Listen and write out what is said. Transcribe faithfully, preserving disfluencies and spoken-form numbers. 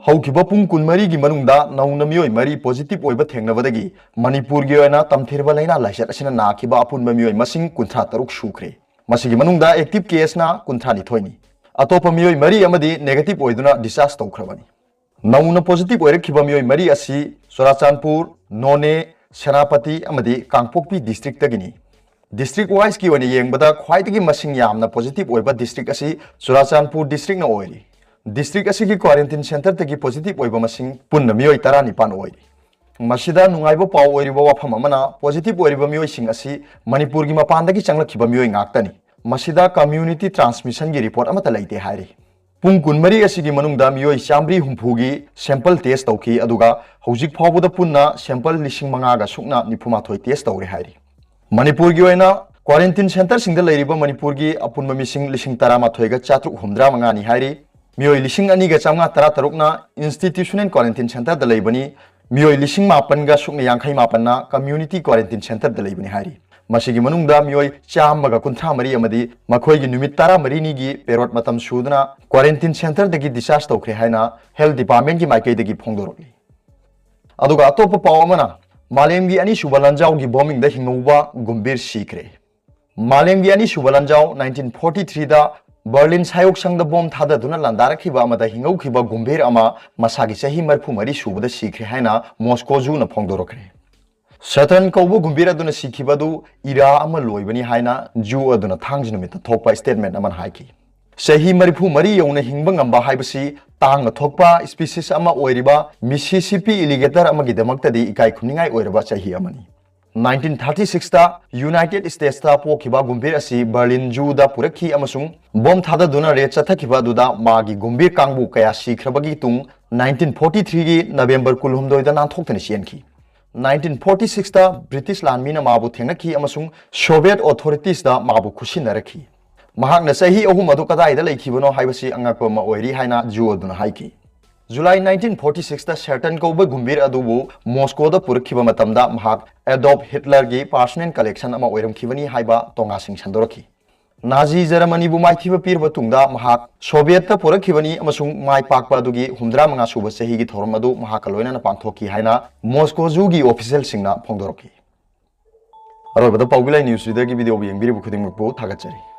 ꯍꯧꯈꯤꯕ ꯄꯨꯡ ꯀꯨꯟꯃꯔꯤꯒꯤ ꯃꯅꯨꯡꯗ ꯅꯧꯅ ꯃꯤꯑꯣꯏ ꯃꯔꯤ positive ꯑꯣꯏꯕ ꯊꯦꯡꯅꯕꯗꯒꯤ ꯃꯅꯤꯄꯨꯔꯒꯤ ꯑꯣꯏꯅ ꯇꯝꯊꯤꯔꯕ ꯂꯥꯏꯅꯥ ꯂꯥꯏꯆꯠ ꯑꯁꯤꯅ ꯅꯥꯈꯤꯕ ꯑꯄꯨꯟꯕ ꯃꯤꯑꯣꯏ ꯃꯁꯤꯡ ꯀꯨꯟꯊ꯭ꯔꯥ ꯇꯔꯨꯛ ꯁꯨꯈ꯭ꯔꯦ꯫ ꯃꯁꯤꯒꯤ ꯃꯅꯨꯡꯗ active caseꯅ ꯀꯨꯟꯊ꯭ꯔꯥ ꯅꯤꯊꯣꯏꯅꯤ꯫ ꯑꯇꯣꯞꯄ ꯃꯤꯑꯣꯏ ꯃꯔꯤ ꯑꯃꯗꯤ negative ꯑꯣꯏꯗꯨꯅ discharge ꯇꯧꯈ꯭ꯔꯕꯅꯤ꯫ ꯅꯧꯅ positive ꯑꯣꯏꯔꯛꯈꯤꯕ ꯃꯤꯑꯣꯏ ꯃꯔꯤ ꯑꯁꯤ ꯆꯨꯔꯥꯆꯥꯟꯄꯨꯔ, ꯅꯣꯅꯦ, ꯁꯦꯅꯥꯄꯇꯤ ꯑꯃꯗꯤ ꯀꯥꯡꯄꯣꯛꯄꯤ districtꯇꯒꯤꯅꯤ꯫ District wiseꯀꯤ ꯑꯣꯏꯅ ꯌꯦꯡꯕꯗ ꯈ꯭ꯋꯥꯏꯗꯒꯤ ꯃꯁꯤꯡ ꯌꯥꯝꯅ positive ꯑꯣꯏꯕ district ꯑꯁꯤ ꯆꯨꯔꯥꯆꯥꯟꯄꯨꯔ districtꯅ ꯑꯣꯏꯔꯤ꯫ District ꯑꯁꯤꯒꯤ quarantine centreꯗꯒꯤ positive ꯑꯣꯏꯕ ꯃꯁꯤꯡ ꯄꯨꯟꯅ ꯃꯤꯑꯣꯏ ꯇꯔꯥꯅꯤꯄꯥꯟ ꯑꯣꯏꯔꯤ꯫ ꯃꯁꯤꯗ ꯅꯨꯡꯉꯥꯏꯕ ꯄꯥꯎ ꯑꯣꯏꯔꯤꯕ ꯋꯥꯐꯝ ꯑꯃꯅ, positive ꯑꯣꯏꯔꯤꯕ ꯃꯤꯑꯣꯏꯁꯤꯡ ꯑꯁꯤ ꯃꯅꯤꯄꯨꯔꯒꯤ ꯃꯄꯥꯟꯗꯒꯤ ꯆꯪꯂꯛꯈꯤꯕ ꯃꯤꯑꯣꯏ ꯉꯥꯛꯇꯅꯤ꯫ ꯃꯁꯤꯗ community transmissionꯒꯤ report ꯑꯃꯠꯇ ꯂꯩꯇꯦ ꯍꯥꯏꯔꯤ꯫ ꯄꯨꯡ ꯀꯨꯟꯃꯔꯤ ꯑꯁꯤꯒꯤ ꯃꯅꯨꯡꯗ ꯃꯤꯑꯣꯏ ꯆꯥꯃꯔꯤ ꯍꯨꯝꯐꯨꯒꯤ sample test ꯇꯧꯈꯤ, ꯑꯗꯨꯒ ꯍꯧꯖꯤꯛ ꯐꯥꯎꯕꯗ ꯄꯨꯟꯅ sample ꯂꯤꯁꯤꯡ ꯃꯉꯥꯒ ꯁꯨꯞꯅ ꯅꯤꯐꯨ ꯃꯥꯊꯣꯏ test ꯇꯧꯔꯦ ꯍꯥꯏꯔꯤ꯫ ꯃꯅꯤꯄꯨꯔꯒꯤ ꯑꯣꯏꯅ quarantine centreꯁꯤꯡꯗ ꯂꯩꯔꯤꯕ ꯃꯅꯤꯄꯨꯔꯒꯤ ꯑꯄꯨꯟꯕ ꯃꯤꯁꯤꯡ ꯂꯤꯁꯤꯡ ꯇꯔꯥꯃꯥꯊꯣꯏꯒ ꯆꯥꯇ꯭ꯔꯨꯛ ꯍꯨꯝꯐꯨꯇꯔꯥ ꯃꯉꯥꯅꯤ ꯍꯥꯏꯔꯤ꯫ ꯃꯤꯑꯣꯏ ꯂꯤꯁꯤꯡ ꯑꯅꯤꯒ ꯆꯥꯝꯃꯉꯥ ꯇꯔꯥꯇꯔꯨꯛꯅ institutional quarantine centreꯗ ꯂꯩꯕꯅꯤ꯫ ꯃꯤꯑꯣꯏ ꯂꯤꯁꯤꯡ ꯃꯥꯄꯟꯒ ꯁꯨꯞꯅ ꯌꯥꯡꯈꯩ ꯃꯥꯄꯟꯅ community quarantine centreꯗ ꯂꯩꯕꯅꯤ ꯍꯥꯏꯔꯤ꯫ ꯃꯁꯤꯒꯤ ꯃꯅꯨꯡꯗ ꯃꯤꯑꯣꯏ ꯆꯥꯝꯃꯒ ꯀꯨꯟꯊ꯭ꯔꯥ ꯃꯔꯤ ꯑꯃꯗꯤ ꯃꯈꯣꯏꯒꯤ ꯅꯨꯃꯤꯠ ꯇꯔꯥꯃꯔꯤꯅꯤꯒꯤ parole ꯃꯇꯝ ꯁꯨꯗꯨꯅ quarantine centreꯗꯒꯤ discharge ꯇꯧꯈ꯭ꯔꯦ ꯍꯥꯏꯅ health departmentꯀꯤ ꯃꯥꯏꯀꯩꯗꯒꯤ ꯐꯣꯡꯗꯣꯔꯛꯂꯤ꯫ ꯑꯗꯨꯒ ꯑꯇꯣꯞꯄ ꯄꯥꯎ ꯑꯃꯅ, ꯃꯥꯂꯦꯝꯒꯤ ꯑꯅꯤꯁꯨꯕ ꯂꯥꯟꯖꯥꯎꯒꯤ bombingꯗ ꯍꯤꯡꯍꯧꯕ ꯒꯨꯝꯚꯤꯔ ꯁꯤꯈ꯭ꯔꯦ꯫ ꯃꯥꯂꯦꯝꯒꯤ ꯑꯅꯤꯁꯨꯕ ꯂꯥꯟꯖꯥꯎ nineteen forty threeꯗ Berlin ꯁꯥꯏꯌꯣꯛꯁꯪꯗ bomb ꯊꯥꯗꯗꯨꯅ ꯂꯥꯟꯗꯥꯔꯛꯈꯤꯕ ꯑꯃꯗ ꯍꯤꯡꯍꯧꯈꯤꯕ ꯒꯨꯝꯚꯤꯔ ꯑꯃ ꯃꯁꯥꯒꯤ ꯆꯍꯤ ꯃꯔꯤꯐꯨ ꯃꯔꯤ ꯁꯨꯕꯗ ꯁꯤꯈ꯭ꯔꯦ ꯍꯥꯏꯅ Moscow zooꯅ ꯐꯣꯡꯗꯣꯔꯛꯈ꯭ꯔꯦ꯫ Satan ꯀꯧꯕ ꯒꯨꯝꯚꯤꯔ ꯑꯗꯨꯅ ꯁꯤꯈꯤꯕ ꯑꯗꯨ ꯏꯔꯥ ꯑꯃ ꯂꯣꯏꯕꯅꯤ ꯍꯥꯏꯅ zoo ꯑꯗꯨꯅ ꯊꯥꯡꯖ ꯅꯨꯃꯤꯠꯇ ꯊꯣꯛꯄ statement ꯑꯃꯅ ꯍꯥꯏꯈꯤ꯫ ꯆꯍꯤ ꯃꯔꯤꯐꯨ ꯃꯔꯤ ꯌꯧꯅ ꯍꯤꯡꯕ ꯉꯝꯕ ꯍꯥꯏꯕꯁꯤ ꯇꯥꯡꯅ ꯊꯣꯛꯄ species ꯑꯃ ꯑꯣꯏꯔꯤꯕ Mississippi alligator ꯑꯃꯒꯤꯗꯃꯛꯇꯗꯤ ꯏꯀꯥꯏ ꯈꯨꯝꯅꯤꯡꯉꯥꯏ ꯑꯣꯏꯔꯕ ꯆꯍꯤ ꯑꯃꯅꯤ꯫ nineteen thirty sixꯇ United Statesꯇ ꯄꯣꯛꯈꯤꯕ ꯒꯨꯝꯚꯤꯔ ꯑꯁꯤ Berlin zooꯗ ꯄꯨꯔꯛꯈꯤ ꯑꯃꯁꯨꯡ bomb ꯊꯥꯗꯗꯨꯅ raid ꯆꯠꯊꯈꯤꯕ ꯑꯗꯨꯗ ꯃꯥꯒꯤ ꯒꯨꯝꯚꯤꯔ ꯀꯥꯡꯕꯨ ꯀꯌꯥ ꯁꯤꯈ꯭ꯔꯕꯒꯤ ꯇꯨꯡ nineteen forty threeꯒꯤ November ꯀꯨꯟꯍꯨꯝꯗꯣꯏꯗ ꯅꯥꯟꯊꯣꯛꯇꯨꯅ ꯆꯦꯟꯈꯤ꯫ nineteen forty sixꯇ British ꯂꯥꯟꯃꯤꯅ ꯃꯥꯕꯨ ꯊꯦꯡꯅꯈꯤ ꯑꯃꯁꯨꯡ Soviet authoritiesꯇ ꯃꯥꯕꯨ ꯈꯨꯠꯁꯤꯟꯅꯔꯛꯈꯤ꯫ ꯃꯍꯥꯛꯅ ꯆꯍꯤ ꯑꯍꯨꯝ ꯑꯗꯨ ꯀꯗꯥꯏꯗ ꯂꯩꯈꯤꯕꯅꯣ ꯍꯥꯏꯕꯁꯤ ꯑꯉꯛꯄ ꯑꯃ ꯑꯣꯏꯔꯤ ꯍꯥꯏꯅ zoo ꯑꯗꯨꯅ ꯍꯥꯏꯈꯤ꯫ July nineteen forty sixꯇ Satan ꯀꯧꯕ ꯒꯨꯝꯚꯤꯔ ꯑꯗꯨꯕꯨ Moscowꯗ ꯄꯨꯔꯛꯈꯤꯕ ꯃꯇꯝꯗ ꯃꯍꯥꯛ Adolf Hitlerꯒꯤ personal collection ꯑꯃ ꯑꯣꯏꯔꯝꯈꯤꯕꯅꯤ ꯍꯥꯏꯕ ꯇꯣꯉꯥꯁꯤꯡ ꯁꯟꯗꯣꯔꯛꯈꯤ꯫ ꯅꯥꯖꯤ ꯖꯔꯃꯅꯤꯕꯨ ꯃꯥꯏꯊꯤꯕ ꯄꯤꯔꯕ ꯇꯨꯡꯗ ꯃꯍꯥꯛ ꯁꯣꯚꯤꯌꯦꯠꯇ ꯄꯨꯔꯛꯈꯤꯕꯅꯤ ꯑꯃꯁꯨꯡ ꯃꯥꯏ ꯄꯥꯛꯄ ꯑꯗꯨꯒꯤ ꯍꯨꯝꯗ꯭ꯔꯥ ꯃꯉꯥ ꯁꯨꯕ ꯆꯍꯤꯒꯤ ꯊꯧꯔꯝ ꯑꯗꯨ ꯃꯍꯥꯛꯀ ꯂꯣꯏꯅꯅ ꯄꯥꯡꯊꯣꯛꯈꯤ ꯍꯥꯏꯅ ꯃꯣꯁꯀꯣ ꯖꯨꯒꯤ ꯑꯣꯐꯤꯁꯤꯌꯦꯜꯁꯤꯡꯅ ꯐꯣꯡꯗꯣꯔꯛꯈꯤ꯫ ꯑꯔꯣꯏꯕꯗ ꯄꯥꯎꯕꯤꯂꯥꯏ ꯅ꯭ꯌꯨꯁ ꯔꯤꯗꯔꯒꯤ ꯚꯤꯗꯤꯑꯣꯕꯨ ꯌꯦꯡꯕꯤꯔꯤꯕ ꯈꯨꯗꯤꯡꯃꯛꯄꯨ ꯊꯥꯒꯠꯆꯔꯤ꯫